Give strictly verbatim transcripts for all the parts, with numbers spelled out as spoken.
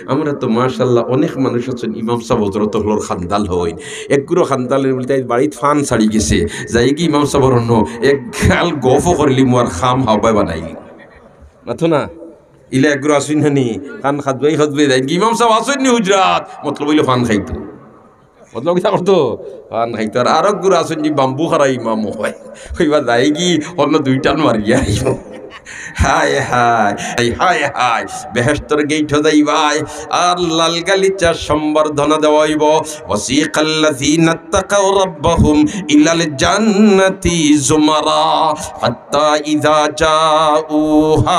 আমরা তো মাশাআল্লাহ অনেক মানুষ আছইন, ইমাম সাব হজরত অকলর খান্দাল অইন, এগুরে খান্দাল অইন বুলে তাইন বাড়িত ফান ছাড়ি গেছে, যাইগি ইমাম সাবর অনো এক গাল গফও করিলিমু আর খাম হাবায় বানাইলিমু। মাতো না, ইলা এগুরে আছইন না নি? খান খাদুয়াই খাদুয়াই যাইগি, ইমাম সাব আছইন নি হুজরাত? মতলব অইলো ফান খাইতো। মতলব কিতা করতো? ফান খাইতো। আর আরক গুরা আছইন যে বাম্বু খারা ইমাম অয়, কইবা যাইগি অনো দুইটান মারিয়া আইবো। হায় হায়, হায় হায়, বেহেশতর গেইটো যাইবায়, আর লাল গালিচা সম্বর্ধনা দেওয়া অইবো। وسيق الذين اتقوا ربهم إلى الجنة زمرا حتى إذا جاءوها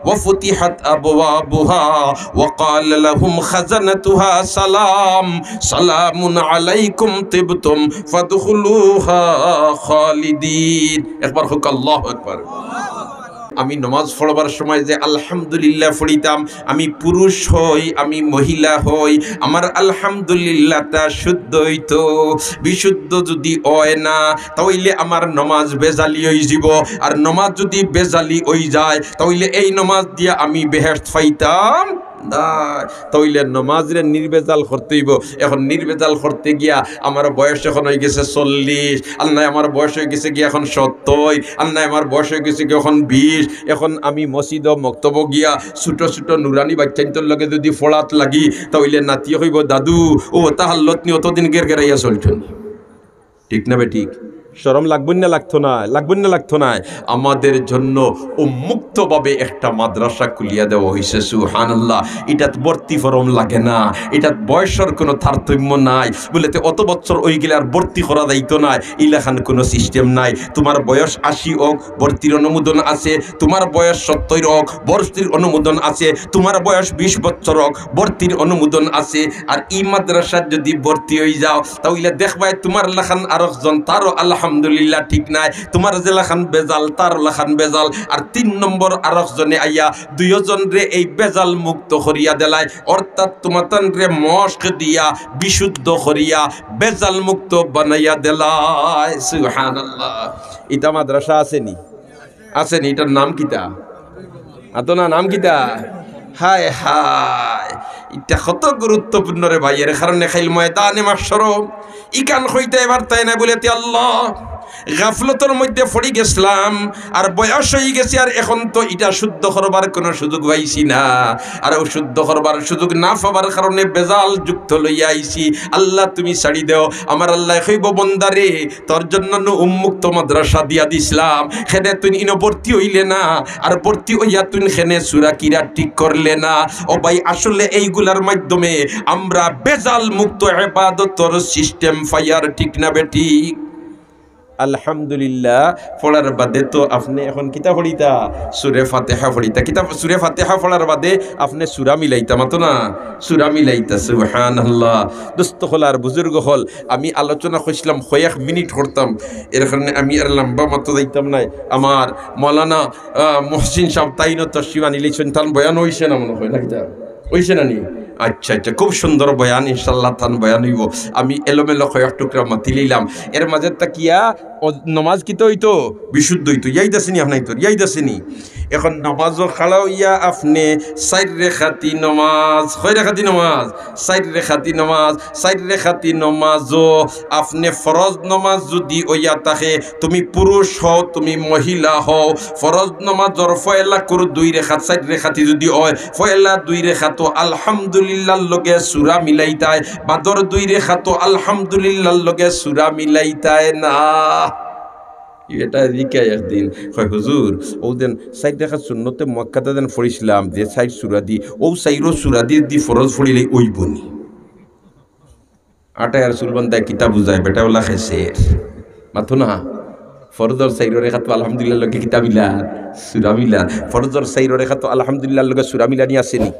وفتحت أبوابها وقال لهم خزنتها سلام سلام عليكم طبتم فادخلوها خالدين। একবার কউক্কা আল্লাহু আকবার। আমি নমাজ পড়বার সময় যে আলহামদুলিল্লাহ পড়িতাম, আমি পুরুষ হই, আমি মহিলা হই, আমার আলহামদুলিল্লাহটা শুদ্ধ অইতো। বিশুদ্ধ যুদি অয় না, তা অইলে আমার নমাজ বেজালি অইযিবো। আর নমাজ যুদি বেজালি অইযায়, তা অইলে এই নমাজ দিয়া আমি বেহেশত পাইতাম না। তা অইলে নমাজরে নির্বেজাল করতে অইবো। এখন নির্বেজাল করতে গিয়া আমার বয়স এখন অইগেছে চল্লিশ, আর নায় আমার বয়স অইগেছে গিয়া এখন সত্তইর, আর নায় আমার বয়স অইগেছে গিয়া এখন বিশ। এখন আমি মসজিদো মক্তবো গিয়া ছুটো ছুটো নুরানি বাইচ্চাইন্তর লগে যুদি পড়াত লাগি, তা অইলে নাতিয়ে কইবো, "দাদু, অউ অতা হাল্লত নি, অতদিন গেরগেরাইয়া চলছো নি।" ঠিক না বেঠিক? শরম লাগবো না লাগতো নায়? লাগবো না লাগতো নায়? আমাদের জন্য উন্মুক্তভাবে একটা মাদ্রাসা খুলিয়া দেওয়া অইছে, সুবহানাল্লাহ। ইটাত ভর্তি ফরম লাগে না, ইটাত বয়সর কুনু তারতম্য নাই। বুলে, "তে অত বছর অইগেলে আর ভর্তি করা যাইতো নায়?" ইলাখান কুনু system নাই। তুমার বয়স আশি অউক, ভর্তির অনুমোদন আছে। তুমার বয়স সত্তইর অউক, ভর্তির অনুমোদন আছে। তুমার বয়স বিশ বছর অউক, ভর্তির অনুমোদন আছে। আর ই মাদ্রাসাত যুদি ভর্তি অইযাও, তা অইলে দেখবায় তুমার লাখান আরকজন, তারও আলহামদুলিল্লাহ ঠিক নাই, তুমার যেলাখান বেজাল, তারও লাখান বেজাল। আর তিন নম্বর আরকজনে আইয়া দুইওজনরে এই বেজাল মুক্ত করিয়া দিলায়, অর্থাৎ তুমাতানরে মশক দিয়া বিশুদ্ধ করিয়া বেজাল মুক্ত বানাইয়া দিলায়। সুবহানাল্লাহ। ইতা মাদ্রাসা আছে নি? আছে নি? ইটার নাম কিতা? মাতো না, নাম কিতা? হায় হায়, ইটা কত গুরুত্বপূর্ণ রে ভাই। এর কারণে কাইল ময়দানে মাহশরো ইখান কইতায় পারতায় না বুলে, "তে আল্লাহ, গাফলতর মধ্যে পড়ি গেছলাম, আর বয়স অইগেছে, আর এখন তো ইটা শুদ্ধ করবার কুনু সুযোগ পাইছি না, আর অউ শুদ্ধ করবার সুযোগ না পাবার কারণে বেজাল যুক্ত লইয়া আইছি। আল্লাহ, তুমি ছাড়ি দেও।" আমার আল্লায় কইবো, "বন্দারে, তোর জন্য নু উন্মুক্ত মাদ্রাসা দিয়া দিছলাম, কেনে তুই ইনো ভর্তি অইলে না, আর ভর্তি অইয়া তুই কেনে সূরা কিরাত ঠিক করলে না?" ও ভাই, আসলে এইগুলার মাধ্যমে আমরা বেজাল মুক্ত ইবাদতর system পাইয়ার, ঠিক না বেঠিক? আলহামদুলিল্লাহ পড়ার বাদে তো আপনে এখন কিতা পড়িতা? সূরা ফাতিহা পড়িতা। কিতা, সূরা ফাতিহা পড়ার বাদে আপনে সূরা মিলাইতা, মাতো না? সূরা মিলাইতা। সুবহানাল্লাহ। দোস্ত অকল আর বুজুর্গ অকল, আমি আলোচনা করছিলাম, কয়েক মিনিট করতাম, এর কারণে আমি আর লম্বা মাতো যাইতাম নায়। আমার মৌলানা, আহ, মহসিন সাব তাইনও তশরিফ আনিলিছইন, তান বয়ান অইছে না মনে অয়, না কিতা? অইছে না নি? আচ্ছা, আচ্ছা, খুব সুন্দর বয়ান, ইনশাআল্লাহ তান বয়ান অইবো। আমি এলোমেলো কয়েক টুকরা মাতিলিলাম, এর মাঝে থাকিয়া অ-, নমাজ কিতা অইতো? বিশুদ্ধ অইতো। ইয়াদ আছে নি আপনার তো? ইয়াদ আছে নি? এখন নমাজো খাড়া অইয়া আপনে চাইর রেখাতি নমাজ, কয় রেখাতি নমাজ? চাইর রেখাতি নমাজ। চাইর রেখাতি নমাজো আপনে ফরজ নমাজ যুদি অইয়া থাকে, তুমি পুরুষ হও, তুমি মহিলা হও, ফরজ নমাজর পয়লা কুর দুই রেখাত, চাইর রেখাতি যুদি অয়, পয়লা দুই রেখাতো আলহামদুলিল্লাহর লগে সূরা মিলাইতায়, বাদর দুই রেখাতো আলহামদুলিল্লাহর লগে সূরা মিলাইতায় না। ইটা জিকায় একদিন, কয়, "হুজুর, অউ যেন চাইর রেখাত সুন্নতে মুআক্কাদা যেন পড়ছিলাম, যে চাইর সূরা দি, অউ চাইরো সূরা দি, দি ফরজ পড়িলে অইবো নি?" আটায় আর চুল বান্ধায় কিতা বুঝায়, বেটা অলা খেছে। মাতো না, ফরজর চাইর রেখাতো আলহামদুলিল্লাহর লগে কিতা মিলার? সূরা মিলার। ফরজর চাইর রেখাতো আলহামদুলিল্লাহর লগে সূরা মিলানি আছে নি?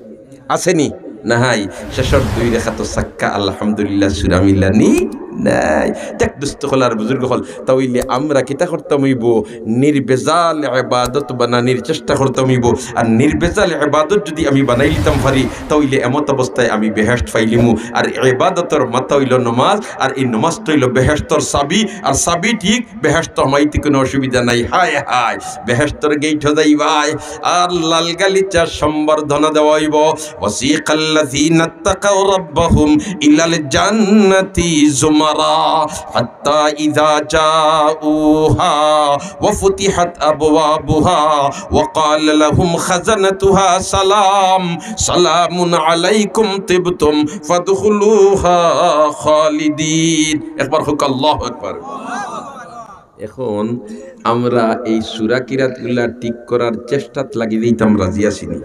আছে নি? নাই। শেষর দুই রেখাতো সাক্কা আলহামদুলিল্লাহ সূরা মিলানি নাই। দেখ দোস্ত অকল আর বুজুর্গ অকল, তা অইলে আমরা কিতা করতাম অইবো? নির্ভেজাল ইবাদত বানানির চেষ্টা করতাম অইবো। আর নির্ভেজাল ইবাদত যুদি আমি বানাইলিতাম পারি, তা অইলে এমত অবস্থায় আমি বেহেশত পাইলিমু। আর ইবাদতর মাথা অইলো নমাজ, আর এই নমাজটা অইলো বেহেশতর চাবি, আর চাবি ঠিক বেহেশত হামাইতে কুনু অসুবিধা নাই। হায় হায়, বেহেশতর গেইটো যাইবায়, আর লাল গালিচা সম্বর্ধনা দেওয়া অইবো। وسيق الذين اتقوا ربهم إلى الجنة زمرا حتى إذا جاءوها وفتحت أبوابها وقال لهم خزنتها سلام سلام عليكم طبتم فادخلوها خالدين। একবার কউক্কা আল্লাহু আকবার। এখন আমরা এই সূরা কিরাতগুলা ঠিক করার চেষ্টাত লাগি যাইতাম, রাজি আছি নি?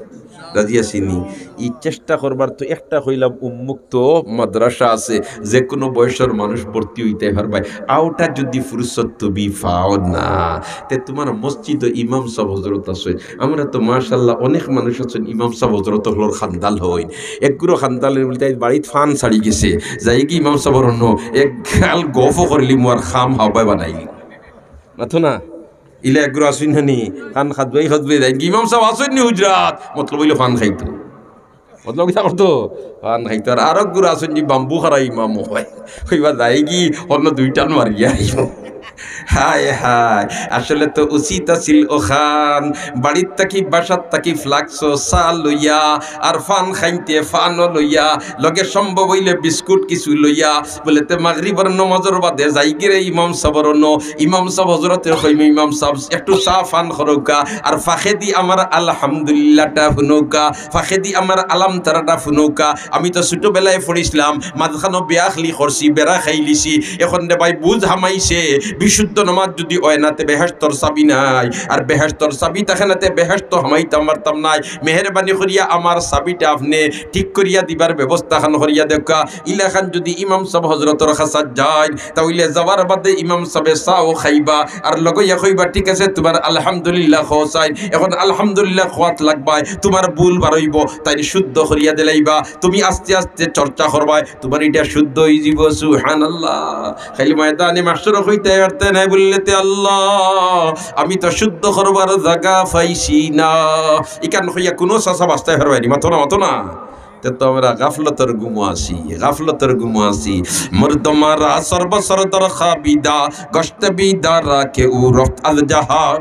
রাজি আছি নি? ই চেষ্টা করবার তো একটা কইলাম উন্মুক্ত মাদ্রাসা আছে, যে কুনু বয়সর মানুষ ভর্তি অইতায় পারবায়। অউটা যুদি ফুরসত তুমি পাও না, তে তুমার মসজিদো ইমাম সাব হজরত আছইন। আমরা তো মাশাআল্লাহ অনেক মানুষ আছইন ইমাম সাব হজরত অকলর খান্দাল অইন। এগুরে খান্দাল অইন বুলতে বাড়িত ফান ছাড়ি গেছে, যাইগি ইমাম সাবর অনো এক গাল গফও করিলিমু আর খাম হাবায় বানাইলিমু। মাতো না? ইলা এগুরে আছইন না নি? ফান খাদবাই খাদবাই যাইগি, ইমাম সাব আছইন নি হুজরাত? মতলব অইলো ফান খাইতো। মতলব কিতা করতো? ফান খাইতো। আর আরক গুরা আছইন যে বাম্বু খারা ইমাম অয়। কইবা যাইগি, অনো দুইটান মারিয়া আইবো। হায় হায়, আসলে তো উচিত আছিল অখান, বাড়িত থাকি, বাসাত থাকি ফ্লাক্সো চা লইয়া, আর ফান খাইতে ফানও লইয়া, লগে সম্ভব অইলে বিস্কুট কিছু লইয়া, বুলে তে মাগরিবর নমাজর বাদে যাইগিরে ইমাম সাবর অনো, ইমাম সাব হজরতরে কইমু, ইমাম সাব একটু চা ফান করউক্কা, আর ফাঁকেদি আমার আলহামদুলিল্লাহটা হুনউক্কা, ফাঁকেদি আমার আলাম তারাটা হুনউক্কা। আমি তো ছোটবেলায় পড়ছিলাম, মাঝখানো বেআখলি করছি, বেড়া খাইলিছি, এখন রে ভাই বুঝ হামাইছে, বিশুদ্ধ নমাজ যুদি অয় না তে বেহেশতর চাবি নাই, আর বেহেশতর চাবি থাকে না তে বেহেশত হামাইতাম পারতাম নায়। মেহেরবানি করিয়া আমার চাবিটা আপনে ঠিক করিয়া দিবার ব্যবস্থাখান করিয়া দেউক্কা। ইলাখান যুদি ইমাম সাব হজরতর কাছাত যাইন, তা অইলে যাওয়ার বাদে ইমাম সাবে চাও খাইবা, আর লগে ইয়া কইবা, "ঠিক আছে, তুমার আলহামদুলিল্লাহ কওয়া চাইন, এখন আলহামদুলিল্লাহ কওয়াত লাগবায়, তুমার ভুল বারইবো, তাইন শুদ্ধ করিয়া দিলাইবা, তুমি আস্তে আস্তে চর্চা করবায়, তুমার ইটা শুদ্ধ অইযিবো।" সুবহানাল্লাহ। খালি ময়দানে মাশরো কইতায় পারতায় নায় বুললে তে, "আল্লাহ, আমি তো শুদ্ধ করবার জাগা পাইছি না।" ইখান কইয়া কুনু চাচা বাঁচতায় পারবায় নি, মাতো না, মাতো না। তে তো আমরা গাফলতর ঘুমো আছি, গাফলতর ঘুমো আছি। মুর্দমারা সর্বসর দর খাবিদা, গশতে বিদারা কে উ রফত আজ জাহা।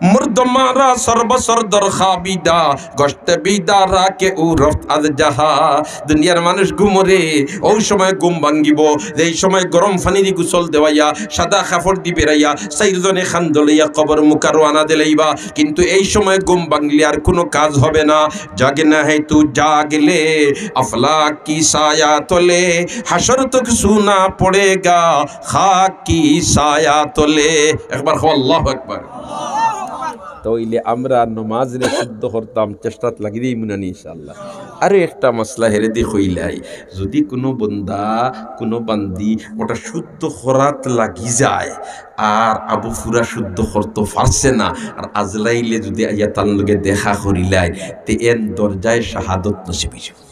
মুর্দমারা সর্বসর দর খাবিদা, গশতে বিদারা কে উ রফত আজ জাহা। দুনিয়ার মানুষ ঘুমরে, অউ সময় ঘুম ভাঙ্গিবো, যেই সময় গরম পানি দি গোসল দেওয়াইয়া, সাদা কাপড় দি বেড়াইয়া, চাইরজনে কান্দো লইয়া কবর মুখা রওয়ানা দিলাইবা। কিন্তু এই সময় ঘুম ভাঙ্গলে আর কুনু কাজ হবে না। जागना है तू जाग ले, अफलाक की साया तले, हशर तक सोना पड़ेगा, खाक की साया तले। একবার কও, আল্লাহু আকবার। তা অইলে আমরা নমাজরে শুদ্ধ করতাম, চেষ্টাত লাগি দিমু না নি ইনশাআল্লাহ। আরো একটা মাসলা হেরেদি কইলাই, যুদি কুনু বন্দা, কুনু বান্দি অটা শুদ্ধ করাত লাগি যায়, আর আবু পুরা শুদ্ধ করতো পারছে না, আর আজরাইলে যুদি আইয়া তান লগে দেখা করিলায়, তে এন দরজায় শাহাদত নসিব অইযিবো।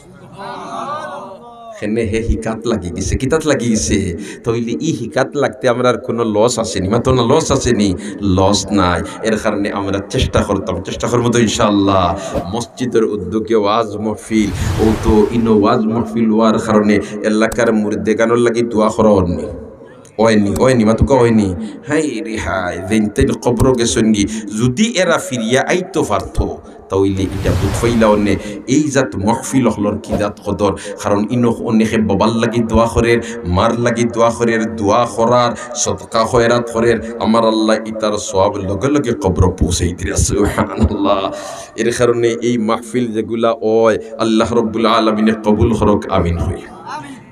কেনে হে হিকাত লাগি গেছে, কিতাত লাগি গেছে? তা অইলে ই হিকাত লাগতে আমরার কুনু loss আছে নি? মাতো না, loss আছে নি? Loss নাই। এর কারণে আমরা চেষ্টা করতাম, চেষ্টা করমু তো ইনশাআল্লাহ। মসজিদর উদ্যোগে ওয়াজ মাহফিল, অউ তো ইনো ওয়াজ মাহফিল অওয়ার কারণে এলাকার মুর্দেগানর লাগি দোয়া করা অর নি? অয় নি, অয় নি, মাতুক্কা অয় নি? হায় রে হায়, যেইন তেইন কবরো গেছইন গি, যুদি এরা ফিরিয়া আইতো পারতো, তা অইলে ইটা বুঝ পাইলা অনে, এই জাত মাহফিল অকলর কি জাত কদর। কারণ ইনো অনেকে বাবার লাগি দোয়া করের, মার লাগি দোয়া করের, দোয়া করার, সদকা খয়রাত করের, আমার আল্লায় ইতার সওয়াব লগে লগে কবরো পৌঁছাই দিরা। সুবহানাল্লাহ। এর কারণে এই মাহফিল যেগুলা অয়, আল্লাহ রব্বুল আলামিনে কবুল করউক, আমিন কই।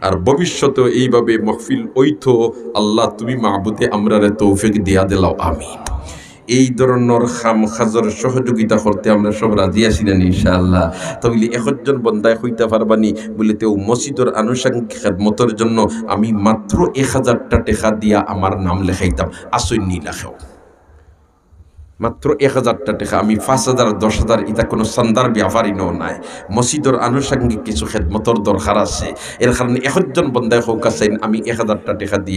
আর ভবিষ্যতেও এইভাবে মাহফিল অইতো, আল্লাহ তুমি মাবুদে আমরারে তৌফিক দিয়া দিলাও, আমিন। এই ধরনর কাম কাজর সহযোগিতা করতে আমরা সব রাজি আছি না নি ইনশাআল্লাহ? তা অইলে একজন বন্দায় কইতা পারবা নি, বুলে, "তে অউ মসজিদর আনুষঙ্গিক খেদমতর জন্য আমি মাত্র এক হাজারটা টেকা দিয়া আমার নাম লেখাইতাম।" আছইন নি ইলা কেউ? মাত্র এক হাজারটা টেকা, আমি পাঁচ হাজার, দশ হাজার, ইতা কুনু চান্দার ব্যাপারই নয়। মসজিদর আনুষঙ্গিক কিছু খেদমতর দরকার আছে, এর কারণে একজন বন্দায় কউক্কা চাইন, আমি এক হাজারটা টেকা দিয়া